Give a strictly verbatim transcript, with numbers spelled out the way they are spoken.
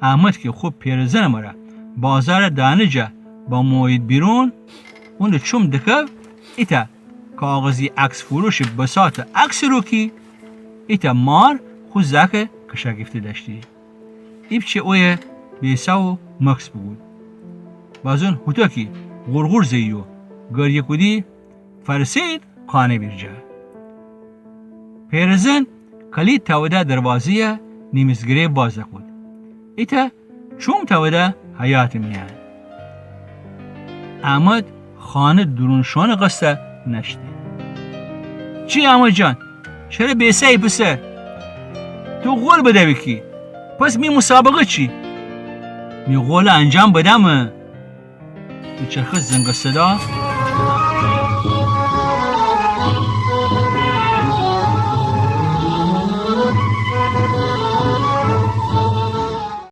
احمد کی خو پئرزنٚ مره بازارٚ دأنه جا بمویید بیرون، اونٚ چوم دکف ایتأ کاغذی عکس‌فروشٚ بساطٚ عکسٚ رو کی ایتأ مار خو زأکٚ کشاگیفته دأشتی. ایپچه اویه بیسه و مکث بوکود. بازون هوتکی غورغور زه‌یی و گریه کودی فأرسه‌یید خانه بیرجه. پئرزن کلید تأوده دروازه‌یه نیمیزگره باز دکود. ایتأ چوم تأوده حیاطٚ میأن. احمد خانه دورون شوئونٚ قصه نأشتی. چی احمد جان؟ چره بیسه‌یی پسر؟ تو قول بدوی کی. پس می مسابقه چی؟ می قوله انجام بدم. دوچرخه زنگ صدا